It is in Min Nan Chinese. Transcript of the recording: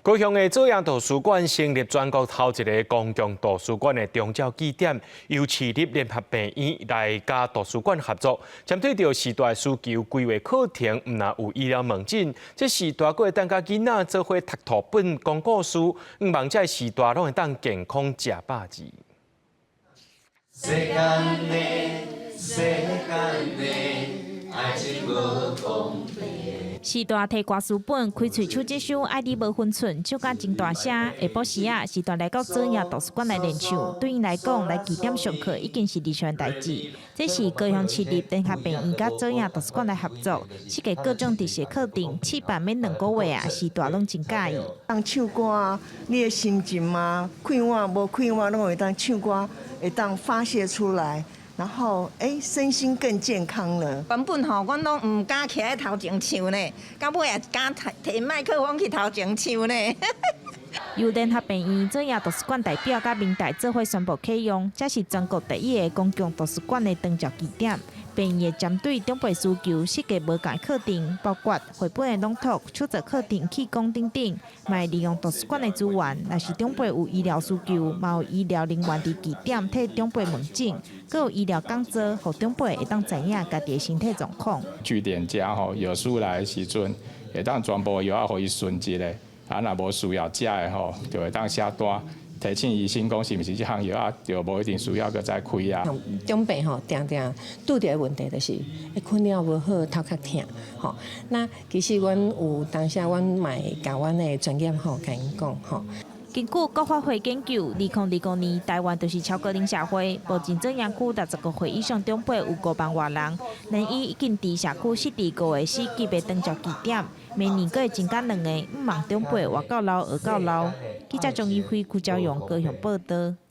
高雄的左營圖書館成立全國頭一个公共圖書館的長照據點，由市立聯合病院來佮圖書館合作，針對著序大需求規劃課程，毋但有醫療問診，這序大閣會當佮囡仔做伙讀圖本、講故事，向望這序大攏會當健康食百二。世間的，世間的，愛情無公平。序大提歌詞本，開喙唱這首《愛你無分寸》，唱甲真大聲。下晡時仔，序大來到左營圖書館來練唱，對𪜶來講，來據點上課已經是日常代誌。這是高雄市立聯合病院佮左營圖書館來合作，設計各種特色課程，試辦免2個月啊，序大攏真佮意。當唱歌啊，你的心情啊，快活無快活，攏會當唱歌，會當發洩出來。然後，欸，身心更健康了。原本吼，阮攏毋敢徛佇頭前唱呢，到尾也敢提提麥克風去頭前唱呢。由聯合病院左營圖書館代表佮明大做伙宣布啟用，這是全國第一个公共圖書館的長照據點。病院會針對長輩需求設計無仝課程，包括繪本的朗讀、手作課程、氣功等等，嘛會利用圖書館的資源。若是長輩有醫療需求，嘛有醫療人員佇據點替長輩問診，閣有醫療講座，予長輩會當知影家己的身體狀況。據點家吼，藥師來的時陣，會當全部藥仔予伊詢一下，啊，若無需要食的吼，就會當寫單。提醒醫生講是毋是這項藥仔，就無一定需要閣再開啊。長輩吼，定定拄著的問題就是，會睏了無好，頭殼疼，吼。那其實阮有當時，阮嘛會共阮的專業吼，共𪜶講吼。根據國發會研究，2025年台灣就是超高齡社會，目前左營區60個歲以上長輩有5萬外人，聯醫已經佇社區設置五個四級的長照據點，明年閣會增加兩个，向望長輩活到老學到老。記者張怡輝、邱昭勇高雄報導。